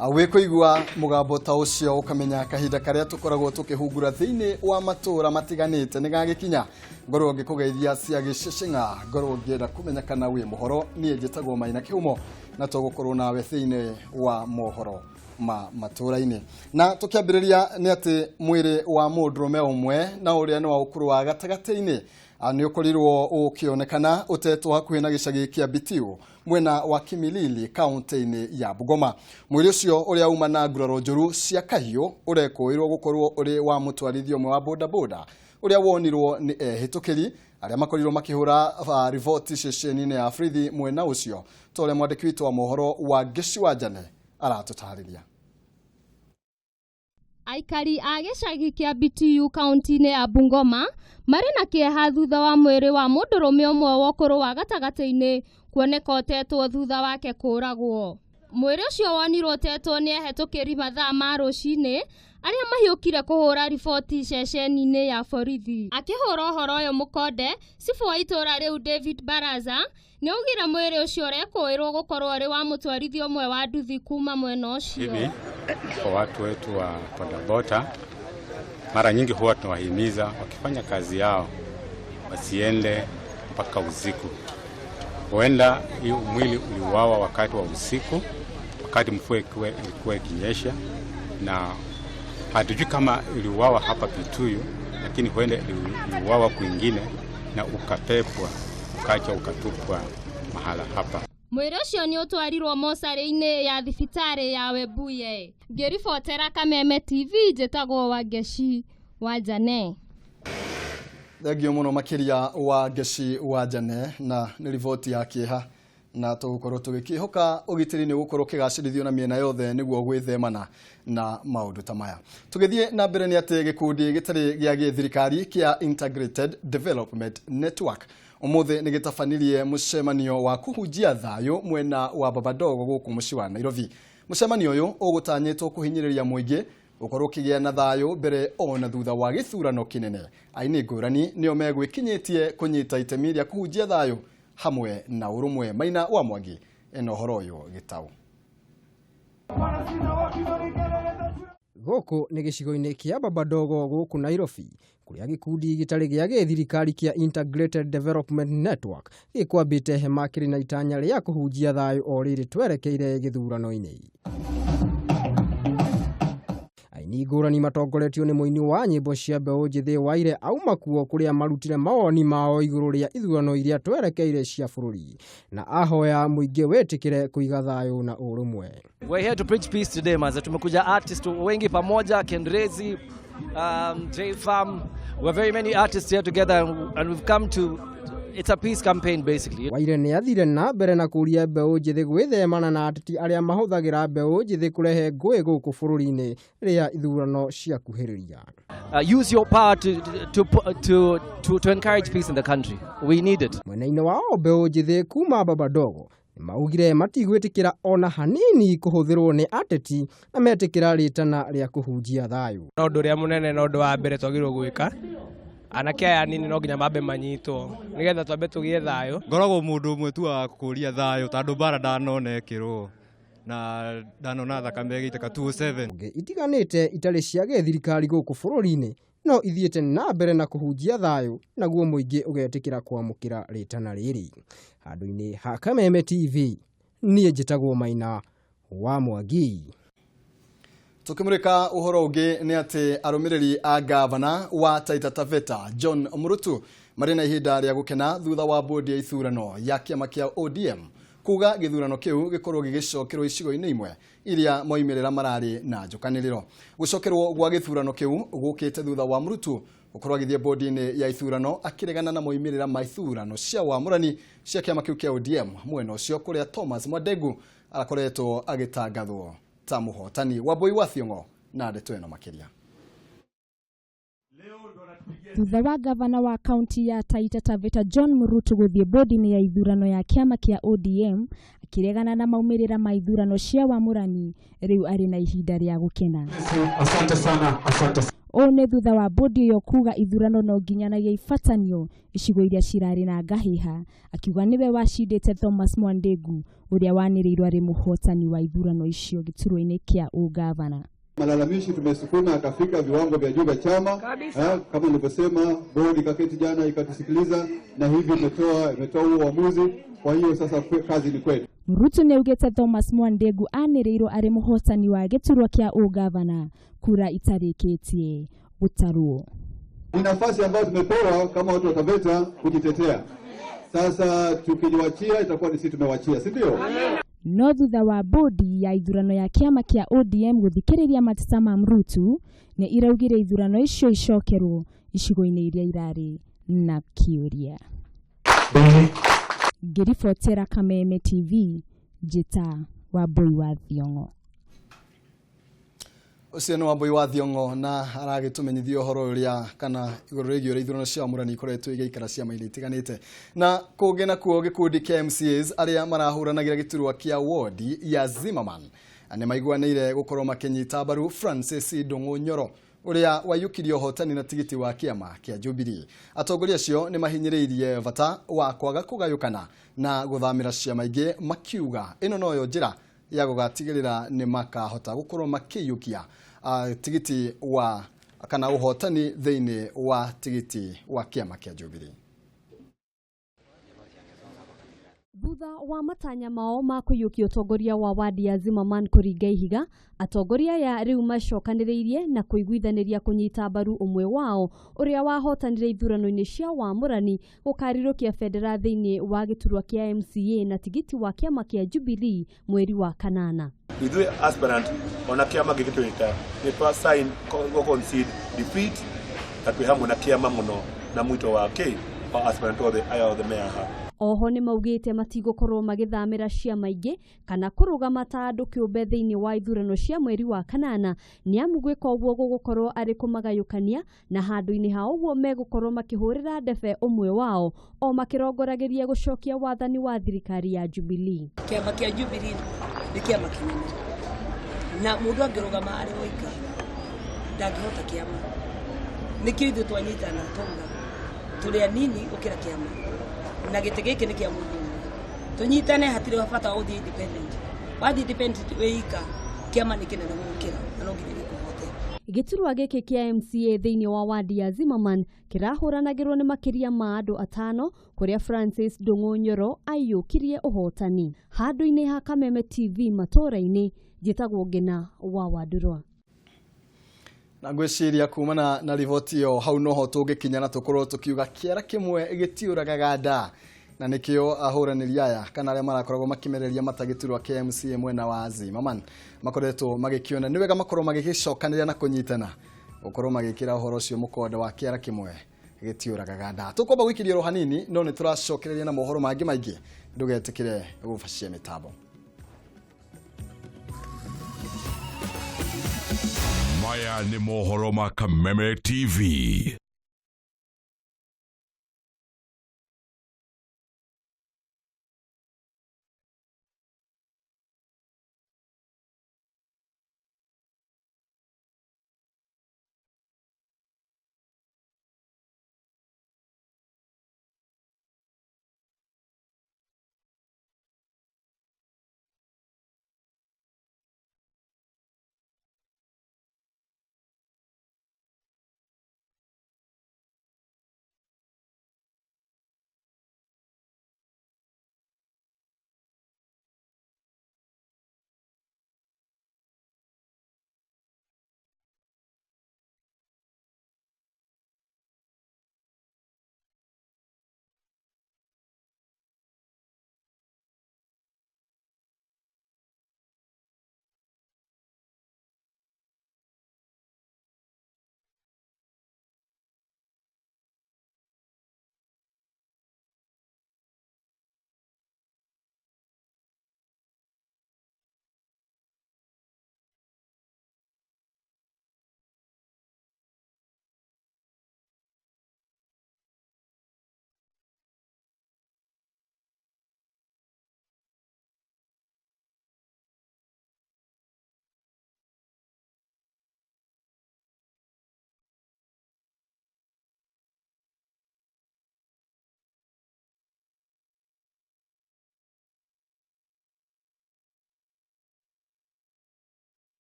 Wĩ kũigua mũgambo ta ũcio ũkamenya kahinda karĩa tũkoragwo tũkĩhungura thĩinĩ wa matũũra matiganĩte nĩ gagĩkinya. Ngorwo ngĩkũgeithia cia gĩcĩcĩng'a, ngorwo ngĩenda kũmenya kana wĩ mũhoro. Niĩ njĩtagwo Maina Kĩhumo na tũgũkorwo nawe thĩinĩ wa mohoro ma matũũra-inĩ. Na tũkĩambĩrĩria nĩ atĩ mwĩrĩ wa mũndũrũme ũmwe na ũrĩa nĩ wa ũkũrũ wa gatagatĩ-inĩ nĩ ũkorirwo ũkĩonekana ũtetwo hakuhĩ na gĩcagi kĩa Bitiu mwena wa Kimilili kaunti-inĩ ya Bungoma. Mwĩrĩ ũcio ũrĩa uma na nguraro njũru cia kahiũ ũrekũĩrwo gũkorwo ũrĩ wa mũtwarithia ũmwe wa bodaboda ũrĩa wonirwo nĩ ehĩtũkĩri arĩa makorirwo makĩhũra riboti ceceni-inĩ ya borithi mwena ũcio, ta ũrĩa mwandĩki witũ wa mohoro wa Ngeci wa Njane aratũtarĩria. Aikari a gĩcagi kĩa BTU kaunti-inĩ ya Bungoma marĩ na kĩeha thutha wa mwĩrĩ wa mũndũrũme ũmwe wa ũkũrũ wa gatagatĩ-inĩ kuoneka ũtetwo thutha wake kũragwo. Mwĩrĩ ũcio wonirwo ũtetwo nĩ ehĩtũkĩri mathaa ma rũcinĩ arĩa mahiũkire kũhũra riboti ceceni-inĩ ya borithi. Akĩhũra ũhoro ũyũ mũkonde, cibũ wa itũũra rĩu David Baraza nĩ augire mwĩrĩ ũcio ũrekũĩrwo gũkorwo ũrĩ wa mũtwarithia ũmwe wa nduthi kuma mwena ũcio. Hivi kwa watu wetu wa bodaboda, mara nyingi huwa tunawahimiza wakifanya kazi yao wasiende mpaka usiku. Huenda hiyo mwili uliuawa wakati wa usiku, wakati mvua ilikuwa ikinyesha, na hatujui kama iliuawa hapa Pituyu, lakini huenda iliuawa kwingine na ukapepwa ukacha ukatupwa mahala hapa. Mwĩrĩ ũcio nĩ ũtwarirwo mocarĩ-inĩ ya thibitarĩ ya Webuye. Ngĩribotera Kameme TV, njĩtagwo Wangeci wa Njane. Thengio mũno makĩria wa Ngeci wa Njane, na nĩ riboti ya kĩeha, na tũgũkorwo tũgĩkĩhoka ũgitĩri nĩ ũgũkorwo ũkĩgacĩrithio na mĩena yothe nĩguo gwĩthemana na maũndũ ta maya. Tũgĩthiĩ na mbere nĩ atĩ gĩkundi gĩtarĩ gĩa gĩthirikari kĩa Integrated Development Network ũmũthĩ nĩ gĩtabanirie mũcemanio wa kũhunjia thayũ mwena wa Babadogo gũkũ mũciĩ wa Nairobi. Mũcemanio ũyũ ũgũtanyĩtwo kũhinyĩrĩria mũingĩ gũkorwo ũkĩgĩa na thayũ mbere ona thutha wa gĩthurano kĩnene. Aini ngũrani nĩo megwĩkinyĩtie kũnyita itemi rĩa kũhunjia thayũ hamwe na ũrũmwe. Maina wa Mwangi ena ũhoro ũyũ gĩtaũ. Gũkũ nĩ gĩcigo-inĩ kĩa Babadogo gũkũ Nairobi, kũrĩa gĩkundi gĩtarĩ gĩa gĩthirikari kĩa Integrated Development Network gĩkwambĩte hema kĩrĩ na itanya rĩa kũhunjia thayũ o rĩrĩ twerekeire gĩthurano-inĩ. Aini ngũrani matongoretio nĩ mũini wa nyĩmbo cia mbeũ njĩthĩ Waire auma kuo, kũrĩa marutire mawoni mao igũrũ rĩa ithurano iria twerekeire cia bũrũri, na ahoya mũingĩ wĩtĩkĩre kũiga thayũ na ũrũmwe. We're here to preach peace today, manze. Tumekuja artists wengi pamoja, Kenrazy, J Farm. We're very many artists here together and we've come to, it's a peace campaign basically. Waire nĩ athire na mbere na kũria mbeũ njĩthĩ gwĩthemana na ateti arĩa mahũthagĩra mbeũ njĩthĩ kũrehe ngũĩ gũkũ bũrũri-inĩ rĩrĩa ithurano ciakuhĩrĩria. Use your power to encourage peace in the country. We need it. Mwena-inĩ wao, mbeũ njĩthĩ kuma Babadogo nĩ maugire matigwĩtĩkĩra ona hanini kũhũthĩrwo nĩ ateti na metĩkĩra rĩtana rĩa kũhunjia thayũ. No ũndũ ũrĩa mũnene na ũndũ wa mbere twagĩrĩirwo gwĩka, anake aya anini no nginya mambe manyitwo nĩgetha twambe tũgĩe thayũ. Ngoragwo mũndũ ũmwe tu wa kũria thayũ, tondũ mbara ndanona ĩkĩrwo na ndanona thakame ĩgĩitĩka 207. Honge itiganĩte itarĩ cia gĩthirikari gũkũ bũrũri-inĩ no ithiĩte na mbere na kũhunjia thayũ, naguo mũingĩ ũgetĩkĩra kwamũkĩra rĩtana rĩrĩ. Handũ-inĩ ha Kameme TV, niĩ njĩtagwo Maina wa Mwangi. Tukimurika uhoro ũngĩ nĩ atĩ arũmĩrĩri a gavana wa Taita Taveta John Murutu marĩ na ihinda rĩa gũkena thutha wa bodi ya ithurano ya kĩama kĩa ODM kuga gĩthurano kĩu gĩkorwo gĩgĩcokerwo icigo-inĩ imwe iria moimĩrĩra mararĩ na njũkanĩrĩro. Gũcokerwo gwa gĩthurano kĩu gũkĩte thutha wa Murutu gũkorwo agĩthiĩ bodi-inĩ ya ithurano akĩregana na moimĩrĩra ma ithurano cia wamũrani cia kĩama kĩu kĩa ODM mwena ũcio, kũrĩa Thomas Mwadegu akoretwo agĩtangathwo ta mũhotani. Wambui wa Thiong'o na ndeto ĩno makĩria. Thutha wa gavana wa kaunti ya Taita Taveta John Murutu gũthiĩ bodi-inĩ ya ithurano ya kĩama kĩa ODM akĩregana na maumĩrĩra ma ithurano cia wamũrani, rĩu arĩ na ihinda rĩa gũkena. Asante sana, asante. Ũũ nĩ thutha wa bodi ĩyo kuga ithurano no nginyanagia ibatanio icigo iria cirarĩ na ngahĩha, akiuga nĩwe wacindĩte Thomas Mwandegu ũrĩa wanĩrĩirwo arĩ mũhotani wa ithurano icio gĩturwa-inĩ kĩa ũgavana. Malalamishi tumesukuma akafika viwango vya juu vya chama kama nilivyosema, bodi ikaketi jana ikatusikiliza na hivi imetoa huo uamuzi. Kwa hiyo sasa kazi ni kwetu. Murutu nĩaugĩte Thomas Mwandegu anĩrĩirwo arĩ mũhotani wa gĩturwa kĩa ũgavana kura itarĩkĩtie gũtarwo. Ni nafasi ambayo tumepewa kama watu wa Taveta kujitetea. Sasa tukijiwachia itakuwa ni sisi tumewachia, si ndio? No thutha wa bodi ya ithurano ya kĩama kĩa ODM gũthikĩrĩria mateta ma Murutu nĩ iraugire ithurano icio icokerwo icigo-inĩ iria irarĩ na kĩũria. Ngĩribotera Kameme TV, njĩta Wambui wa Thiong'o. Ũcio nĩ Wambui wa Thiong'o na aragĩtũmenyithia ũhoro ũrĩa kana igũrũ rĩgiĩ ũrĩa ithurano cia wamũrani ikoretwo igĩikara ciama-inĩ itiganĩte. Na kũngĩ nakuo gĩkundi kĩa MCAs arĩa marahũranagĩra gĩturwa kĩa wodi ya Zimmerman nĩ maiguanĩire gũkorwo makĩnyita mbaru Francis Ndung'u Nyoro ũrĩa waiyũkirie ũhotani na tigiti wa kĩama kĩa Jubilee. Atongoria acio nĩ mahinyĩrĩirie bata wa kwaga kũgayũkana na gũthamĩra ciama ingĩ makiuga ĩno noyo njĩra ya gũgatigĩrĩra nĩ makahota gũkorwo makĩiyũkia tigiti wa kana ũhotani thĩinĩ wa tigiti wa kĩama kĩa Jubilee. Thutha wa matanya mao ma kũiyũkia ũtongoria wa wadi ya Zimmerman kũringa ihiga, atongoria aya rĩu macokanĩrĩirie na kũiguithanĩria kũnyita mbaru ũmwe wao ũrĩa wahotanire ithurano-inĩ cia wamũrani gũkarirũkia bendera thĩinĩ wa gĩturwa kĩa MCA na tigiti wa kĩama kĩa Jubilee mweri wa kanana. Ithuĩ aspirant ona kĩama gĩgĩtwĩta nĩ twa sign go concede defeat na twĩ hamwe na kĩama mũno na mwito wa kĩ wa aspirant othe aya othe me haha. Oho nĩ maugĩte matigũkorwo magĩthamĩra ciama ingĩ kana kũrũgama ta andũ kĩũmbe thĩinĩ wa ithurano cia mweri wa kanana, nĩ amu gwĩka ũguo gũgũkorwo arĩ kũmagayũkania na handũ-inĩ ha ũguo megũkorwo makĩhũrĩra ndebe ũmwe wao o makĩrongoragĩria gũcokia wathani wa thirikari ya Jubilee. Kĩama kĩa Jubilee nĩ kĩama kĩnene na mũndũ angĩrũgama arĩ woika ndangĩhota kĩama. Nĩkĩo ithuĩ twanyitana twauga tũrĩ anini gũkĩra kĩama na gĩtĩ gĩkĩ nĩ kĩa mũndũ ũmwe. Tũnyitane, hatirĩ bata wa gũthiĩ independent. Wathiĩ independent wĩ ika, kĩama nĩ kĩnene gũgũkĩra na no nginya gĩkũhote. Gĩturwa gĩkĩ kĩa MCA thĩinĩ wa wadi ya Zimmerman kĩrahũranagĩrwo nĩ makĩria ma andũ atano kũrĩa Francis Ndung'u Nyoro aiyũkirie ũhotani. Handũ-inĩ ha Kameme TV matũũra-inĩ, njĩtagwo Ngina wa Wandurwa. Na ngwĩciria kumana na riboti ĩyo hau noho tũngĩkinya na tũkorwo tũkiuga kĩara kĩmwe gĩtiũragaga nda, na nĩkĩo ahũranĩri aya kana arĩa marakoragwo makĩmereria mata gĩturwa kĩa MCA mwena wa Zimmerman makoretwo magĩkĩona nĩ wega makorwo magĩgĩcokanĩrĩra na kũnyitana gũkorwo magĩkĩra ũhoro ũcio mũkonde wa kĩara kĩmwe gĩtiũragaga nda. Tũkwamba gũikĩria oro hanini no nĩ tũracokereria na mohoro mangĩ maingĩ, ndũgetĩkĩre gũbacia mĩtambo. Maya nĩ mohoro ma Kameme TV.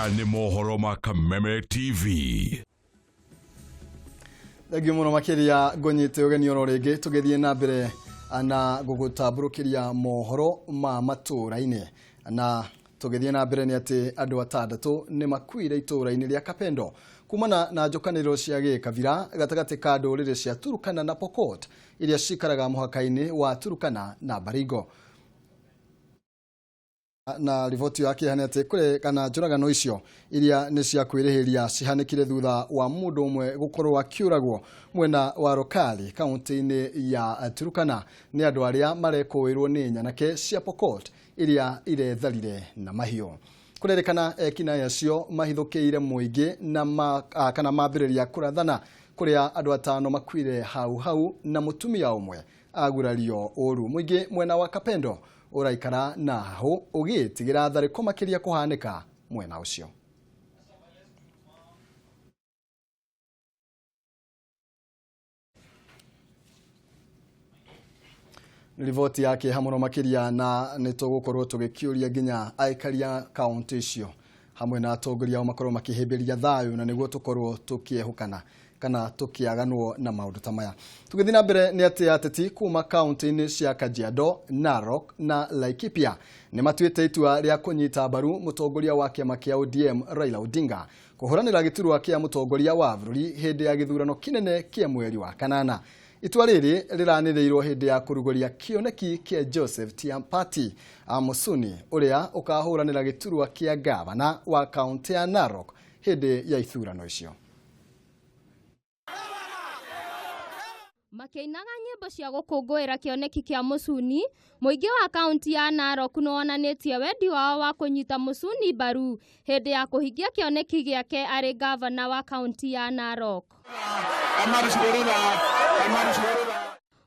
Maya nĩ mohoro ma Kameme TV. Thengiũ mũno makĩria ngũnyite ũgeni oro rĩngĩ tũgĩthiĩ na mbere na gũgũtambũrũkĩria mohoro ma matũũra-inĩ. Na tũgĩthiĩ na mbere nĩ atĩ andũ atandatũ nĩ makuire itũũra-inĩ rĩa Kapendo kumana na njũkanĩrĩro cia gĩkabira gatagatĩ ka ndũrĩrĩ cia Turkana na Pokot iria cikaraga mũhaka-inĩ wa Turkana na Baringo. Na riboti ya kĩeha nĩ atĩ kũrĩ kana njũragano icio iria nĩ cia kwĩrĩhĩria cihanĩkire thutha wa mũndũ ũmwe gũkorwo akĩũragwo mwena wa Rokali kaunti-inĩ ya Turkana nĩ andũ arĩa marekũĩrwo nĩ nyanake cia Pokot iria iretharire na mahiũ. Kũrerĩkana ekinaĩ acio mahithũkĩire mũingĩ na kana mambĩrĩria kũrathana kũrĩa andũ atano makuire hau hau na mũtumia ũmwe agurario ũru. Mũingĩ mwena wa Kapendo ũraikara na hau ũgĩtigĩra tharĩko makĩria kũhanĩka mwena ũcio. Riboti ya kĩeha mũno makĩria na nĩ tũgũkorwo tũgĩkĩũria nginya aikari a kaunti icio hamwe na atongoria ao makorwo makĩhĩmbĩria thayũ na nĩguo tũkorwo tũkĩehũkana kana tũkĩaganwo na maũndũ ta maya. Tũgĩthiĩ na mbere nĩ atĩ ateti kuma kaunti-inĩ cia Kajiado, Narok na Laikipia nĩ matuĩte itua rĩa kũnyita mbaru mũtongoria wa kĩama kĩa ODM Raila Odinga kũhũranĩra gĩturwa kĩa mũtongoria wa bũrũri hĩndĩ ya gĩthurano kĩnene kĩa mweri wa kanana. Itua rĩrĩ rĩranĩrĩirwo hĩndĩ ya kũrugũria kĩoneki kĩa Joseph Tiampati Musuni ũrĩa ũkahũranĩra gĩturwa kĩa gavana wa kaunti ya Narok hĩndĩ ya ithurano icio. Makĩinaga nyĩmbo cia gũkũngũĩra kĩoneki kĩa Musuni, mũingĩ wa kaunti ya Narok nĩwonanĩtie wendi wao wa kũnyita Musuni mbaru hĩndĩ ya kũhingia kĩoneki gĩake arĩ gavana wa kaunti ya Narok.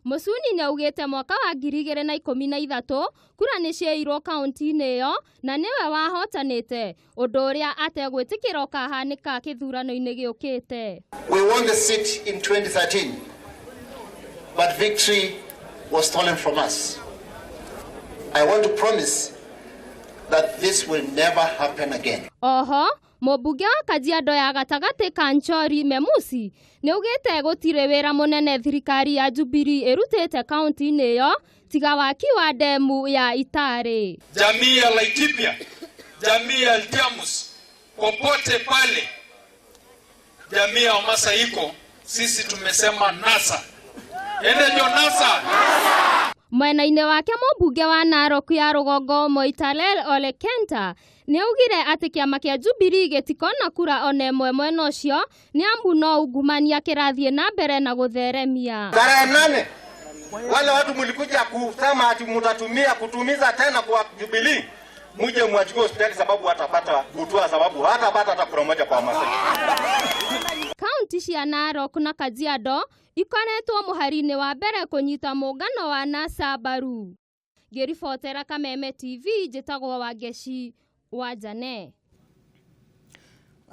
Musuni nĩaugĩte mwaka wa 2013 kura nĩciaiyirwo kaunti-inĩ ĩyo na nĩwe wahotanĩte, ũndũ ũrĩa ategwĩtĩkĩra ũkahanĩka kĩthurano-inĩ gĩũkĩte. We won the seat in 2013, but victory was stolen from us. I want to promise that this will never happen again. Oho, mũmbunge wa Kajiado ya gatagatĩ Kanchori Memusi nĩaugĩte gũtirĩ wĩra mũnene thirikari ya Jubilee ĩrutĩte kaunti-inĩ ĩyo tiga waki wa ndemu ya Itare. Jamii ya Laikipia, jamii ya Iltiamus, popote pale jamii ya Wamasai iko, sisi tumesema NASA. Ende ndio NASA. Mwena-inĩ wake mũmbunge wa Narok ya rũgongo Moitalel Ole Kenta nĩaugire atĩ kĩama kĩa Jubilee gĩtikona kura ona ĩmwe mwena ũcio nĩ amu no ungumania kĩrathiĩ na mbere na gũtheremia. Tarehe 8 wale watu mlikuja kusema ati mtatumia kutumiza tena kwa Jubilee, muje mwachukue hospitali sababu watapata kutoa, sababu hatapata hata kura moja kwa Wamasai. Kaunti cia Narok na Kajiado ikoretwo mũhari-inĩ wa mbere kũnyita mũngano wa NASA mbaru. Ngĩribotera Kameme TV njĩtagwo Wangeci wa Jane.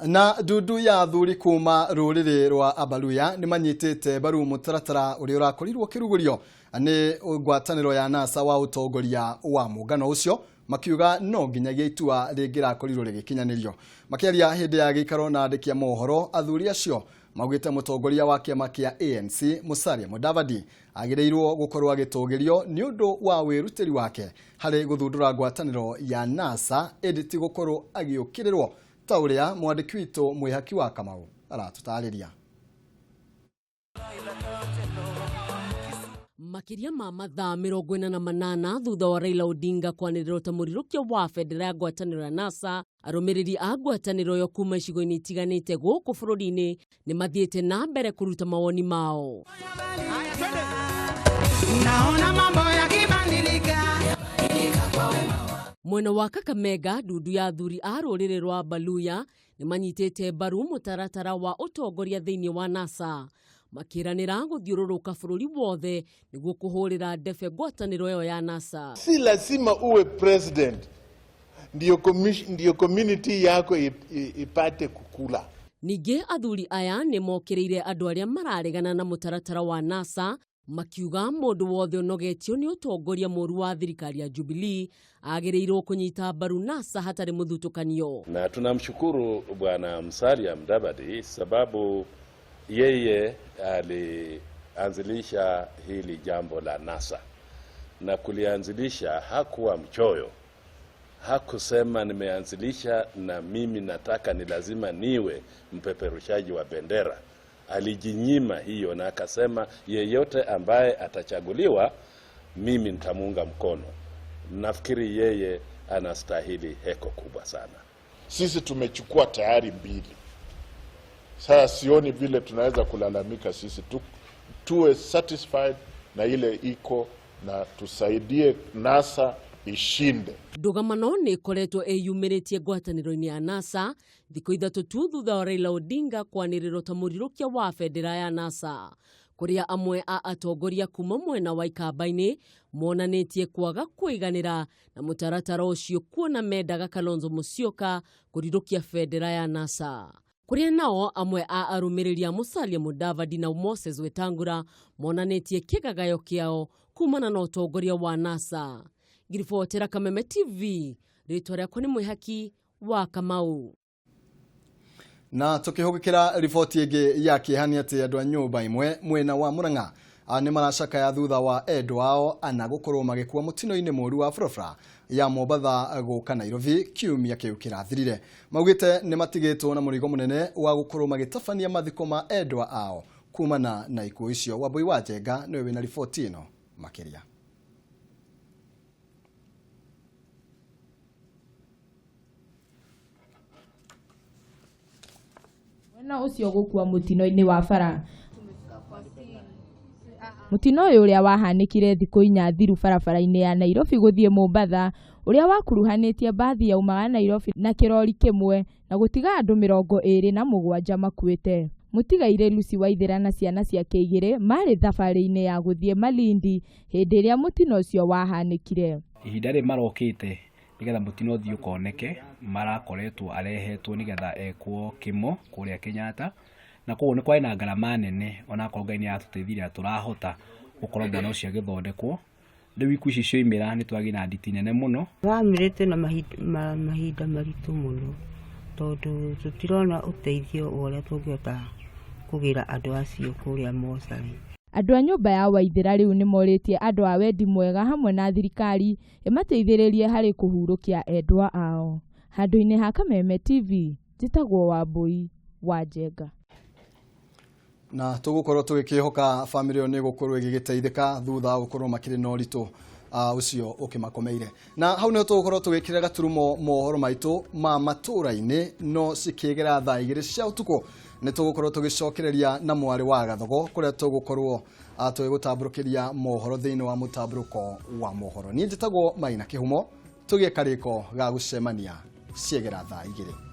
Na ndundu ya athuri kuma rũrĩrĩ rwa Abaluya nĩ manyitĩte mbaru mũtaratara ũrĩa ũrakorirwo ũkĩrugũrio nĩ ngwatanĩro ya NASA wa ũtongoria wa mũngano ũcio, makiuga no nginyagia itua rĩngĩrakorirwo rĩgĩkinyanĩrio. Makĩaria hĩndĩ ya gĩikaro na andĩki a mohoro, athuri acio maugĩte mũtongoria wa kĩama kĩa ANC Musalia Mudavadi agĩrĩirwo gũkorwo agĩtũgĩrio nĩ ũndũ wa wĩrutĩri wake harĩ gũthundũra ngwatanĩro ya NASA, ĩndĩ ti gũkorwo agĩũkĩrĩrwo ta ũrĩa mwandĩki witũ Mwĩhaki wa Kamau aratũtarĩria. Makĩria ma mathaa 48 thutha wa Raila Odinga kwanĩrĩrwo ta mũrirũkia wa bendera ya ngwatanĩro ya NASA, arũmĩrĩri a ngwatanĩro ĩyo kuma icigo-inĩ itiganĩte gũkũ bũrũri-inĩ nĩ mathiĩte na mbere kũruta mawoni mao. Naona mambo yakibadilika. Mwena wa Kakamega, ndundu ya athuri a rũrĩrĩ rwa Baluya nĩ manyitĩte mbaru mũtaratara wa ũtongoria thĩinĩ wa NASA, makĩranĩra gũthiũrũrũka bũrũri wothe nĩguo kũhũrĩra ndebe ngwatanĩro ĩyo ya NASA. Si lazima uwe president ndiyo community yako ipate kukula. Ningĩ athuri aya nĩ mokĩrĩire andũ arĩa mararegana na mũtaratara wa NASA Makiuga mũndũ wothe ũnogetio nĩ ũtongoria mũru wa thirikari ya Jubilee agĩrĩirwo kũnyita mbaru NASA hatarĩ mũthutũkanio. Na tunamshukuru Bwana Musalia Mudavadi sababu yeye alianzilisha hili jambo la NASA, na kulianzilisha hakuwa mchoyo. Hakusema nimeanzilisha na mimi nataka ni lazima niwe mpeperushaji wa bendera. Alijinyima hiyo na akasema yeyote ambaye atachaguliwa mimi nitamuunga mkono. Nafikiri yeye anastahili heko kubwa sana. Sisi tumechukua tayari 2. Sasa sioni vile tunaweza kulalamika. Sisi tuwe satisfied na ile iko na tusaidie NASA ishinde. Ndũgamano nĩ ĩkoretwo ĩyumĩrĩtie ngwatanĩro-inĩ ya NASA thikũ 3 tu thutha wa Raila Odinga kwanĩrĩrwo ta mũrirũkia wa bendera ya NASA, kũrĩa amwe a atongoria kuma mwena wa Ikamba-inĩ monanĩtie kwaga kũiganĩra na mũtaratara ũcio, kuona mendaga Kalonzo Musyoka kũrirũkia bendera ya NASA. Kũrĩa nao amwe a arũmĩrĩri a Musalia Mudavadi na Moses Wetangula monanĩtie kĩgagayo kĩao kumana na ũtongoria wa NASA. Ngiribotera Kameme TV, rĩtwa rĩakwa nĩ Mwĩhaki wa Kamau. Na tukihugikira riboti ĩngĩ ya kĩeha nĩ atĩ andũ a nyũmba ĩmwe mwena wa Murang'a nĩ maracakaya thutha wa endwa ao ana gũkorwo magĩkua mũtino-inĩ mũru wa barabara ya Mombatha gũka Nairobi kiumia kĩu kĩrathirire. Maugĩte nĩ matigĩtwo na mũrigo mũnene wa gũkorwo magĩtabania mathiko ma endwa ao kumana na ikuũ icio. Wambui wa Njenga nĩwe wĩna riboti ĩno makĩria. Mwana ũcio gũkua mũtino-inĩ wa bara. Mũtino ũyũ ũrĩa wahanĩkire thikũ 4 thiru barabara-inĩ ya Nairobi gũthiĩ Mombatha, ũrĩa wakuruhanĩtie mbathi yaumaga Nairobi na kĩrori kĩmwe na gũtiga andũ 27 makuĩte. Mũtigaire Lucy Waithera na ciana ciake 2 marĩ thabarĩ-inĩ ya gũthiĩ Malindi hĩndĩ ĩrĩa mũtino ũcio wahanĩkire. Ihinda rĩrĩ marokĩte nigetha mũtino ũthiĩ ũkoneke, marakoretwo arehetwo nigetha ekwo kĩmo kũrĩa Kenyatta, na koguo nĩ kwarĩ na ngarama nene, onakorwo Ngai nĩ aratũteithirie na tũrahota gũkorwo mwana ũcio agĩthondekwo. Rĩu ikuũ ici cioimĩra nĩ twagĩa na nditi nene mũno. Bamĩrĩ twĩna mahinda maritũ mũno tondũ tũtirona ũteithio ũrĩa tũngĩhota kũgĩra andũ acio kũrĩa mocarĩ. Andũ a nyũmba ya Waithera rĩu nĩ morĩtie andũ a wendi mwega hamwe na thirikari ĩmateithĩrĩrie harĩ kũhurũkia endwa ao. Handũ-inĩ ha Kameme TV, njĩtagwo Wambui wa Njenga. Na tũgũkorwo tũgĩkĩhoka bamĩrĩ ĩyo nĩ ĩgũkorwo ĩgĩgĩteithĩka thutha wa gũkorwo makĩrĩ na ũritũ ũcio ũkĩmakomeire. Na hau nĩho tũgũkorwo tũgĩkĩra gaturumo mohoro maitũ ma matũũra-inĩ, no cikĩgera thaa 2 cia ũtukũ nĩ tũgũkorwo tũgĩcokereria na mwarĩ wa Gathogo kũrĩa tũgũkorwo tũgĩgũtambũrũkĩria mohoro thĩinĩ wa mũtambũrũko wa mohoro. Niĩ njĩtagwo Maina Kĩhumo, tũgĩe karĩko ga gũcemania ciegera thaa 2.